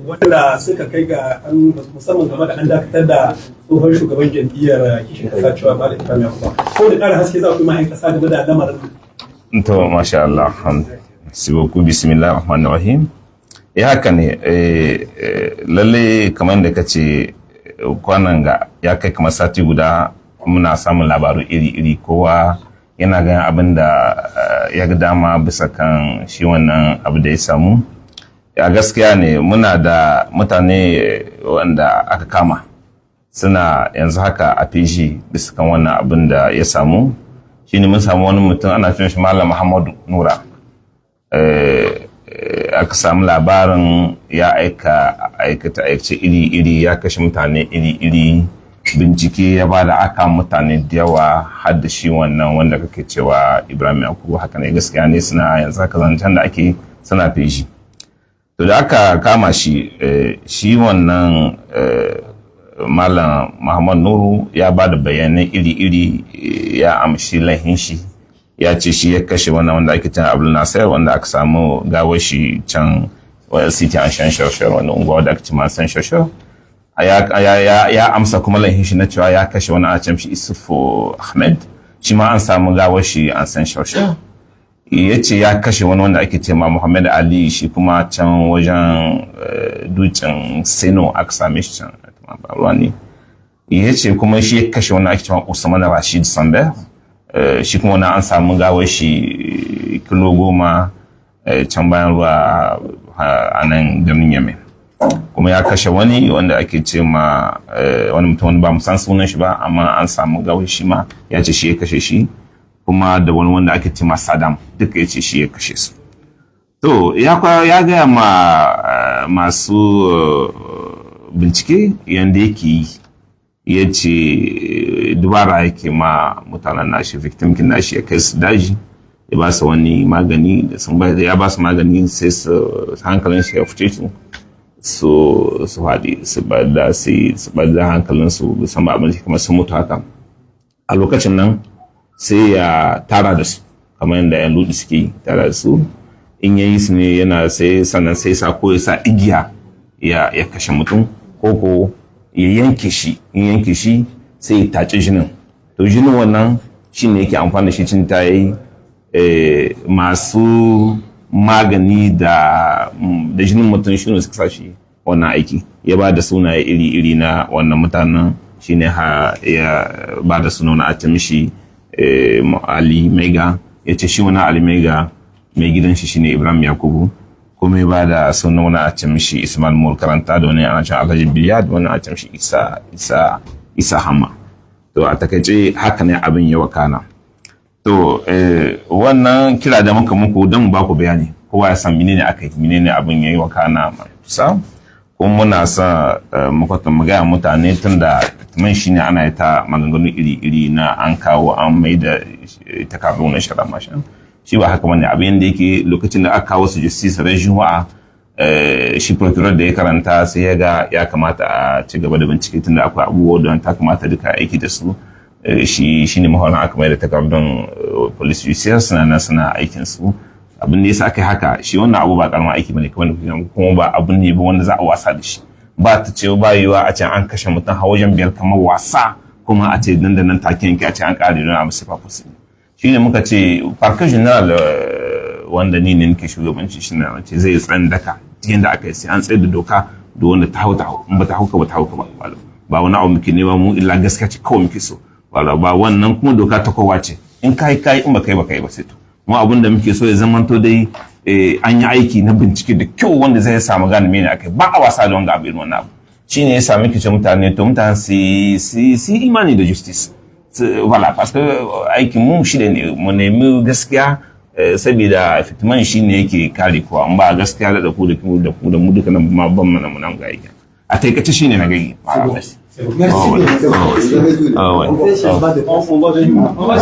Wanda suka kai ga an musamman game da an dakatar da tsohon shugaban jam'iyyar Kishin Kasa, cewa Malam Ibrahim Yakubu, ko da ƙarin haske za ku yi ma 'yan kasa game da lamarin? To, masha Allah. Merci beaucoup. Bismillah rahman rahim. Ya, haka ne, lalle kamar da kace, kwanan ga ya kai kamar sati guda muna samun labaru iri-iri, kowa yana ganin abin da ya ga dama bisa kan shi wannan abu da ya samu. Ya, gaskiya ne, muna da mutane wanda aka kama, suna yanzu haka a PJ bisa kan wannan abin da ya samu. Shine mun samu wani mutum ana cin shi Malam Muhammadu Nura. Aka samu labarin ya aika aikata aikace iri-iri, ya kashe mutane iri-iri. Bincike ya ba da aka mutane da yawa, har da shi wannan wanda kake cewa Ibrahim Yakubu. Haka ne, gaskiya ne, suna yanzu haka, zancen da ake, suna feshi. To, da aka kama shi, shi wannan Malam Muhammad Nuru ya ba da bayanai iri-iri, ya amshi laihin shi, ya ce shi ya kashe wannan wanda ake can Abdul Nasir, wanda aka samu gawar shi can cité Ancien Chercheur, wani unguwa da aka ce Ancien Chercheur. Ya amsa kuma laihin shi na cewa ya kashe wani a can shi Isufu Ahmed, shi ma an samu gawar shi Ancien Chercheur. Ya ce ya kashe wani wanda ake ce ma Muhammad Ali, shi kuma can wajen dutsen Seno aka same shi, can ruwa ne. Ya ce kuma shi ya kashe wani ake cewa Usman Rashid Samber, shi kuma wani an samu gawar shi kilo 10 can bayan ruwa a nan birnin Yamai. Kuma ya kashe wani wanda ake ce ma wani mutum wani ba mu san sunan shi ba, amma an samu gawar shi ma, ya ce shi ya kashe shi, kuma da wani wanda ake ce ma Saddam, duka ya ce shi ya kashe su. To, ya gaya ma masu bincike yanda yake yi. Ya ce dubara yake ma mutanen nashi, victim kin nashi, ya kai su daji, ya ba su wani magani da sun ba ya ba su magani, sai su hankalin shi ya fice su, su haɗi su bada su bada hankalin su san ba abin kamar sun mutu haka. A lokacin nan sai ya tara da su kamar yadda yan ludi suke tara da su. In yayi su ne yana sai sannan sai sa ko ya sa igiya ya kashe mutum, ko ya yanke shi. In yanke shi, sai ya tace jinin. To, jinin wannan shi ne yake amfani da shi cin ta yi masu magani da jinin mutum, shi ne suka sa shi wannan aiki. Ya ba da sunaye iri-iri na wannan mutanen, shine ha ya ba da suna a ce mishi Ali Mega. Ya ce shi wani Ali Mega mai gidan shi shine Ibrahim Yakubu. Kuma ya ba da suna wani a ce mishi Ismail Mul Karanta, da wani ana can Alhaji Biliyad, wani a ce mishi Isa Hama. To, a takaice haka ne abin ya wakana. To, wannan kira da muka muku don mu ba ku bayani, kowa ya san menene aka yi, menene abin ya yi wakana sa. Kuma muna son mu gaya mutane, tun da man shi ne ana ta maganganu iri-iri na an kawo an mai da takardu na shara mashin. Shi ba haka bane. Abin da yake, lokacin da aka kawo su justice ran Juma'a, shi procureur da ya karanta sai ya ga ya kamata a ci gaba da bincike, tunda akwai abubuwa da ta kamata duka aiki da su. Shi shine mahawarin aka mai da takardun police judiciaire, suna nan suna aikin su. Abin da yasa aka yi haka, shi wannan abu ba karamin aiki bane kamar da kuma ba abu ne ba wanda za a wasa da shi ba. Ta ce ba yiwa a ce an kashe mutum har wajen biyar kamar wasa, kuma a ce dandanan take yanke a ce an kare don abu, c'est pas possible. Shi ne muka ce parquet général, wanda ni ne nake shugabanci, shi ne ce zai tsayin daka yadda aka yi sai an tsaye da doka, da wanda ta hau ta hau, in ba ta hau ka ba ta hau ka ba. Ba wani abu muke nema mu illa gaskiya ce kawai muke so. Ba wannan kuma doka ta kowa ce, in kai kai, in ba kai ba kai ba. Sai to mu abin da muke so ya zamanto dai an yi aiki na bincike da kyau wanda zai samu gane mene akai. Ba a wasa da wanga abu, irin wannan abu. Shine ya sami kice mutane, to mutane su imani da justice. Voilà, parce que aikin mu shi ne mu nemi gaskiya, saboda fitman shi ne yake kare kowa. In ba gaskiya da ku da ku da ku da mu duka nan ma ban mana mu nan ga aiki. A taikace shine na gani. Merci. Ah ouais. On va, on va, on va.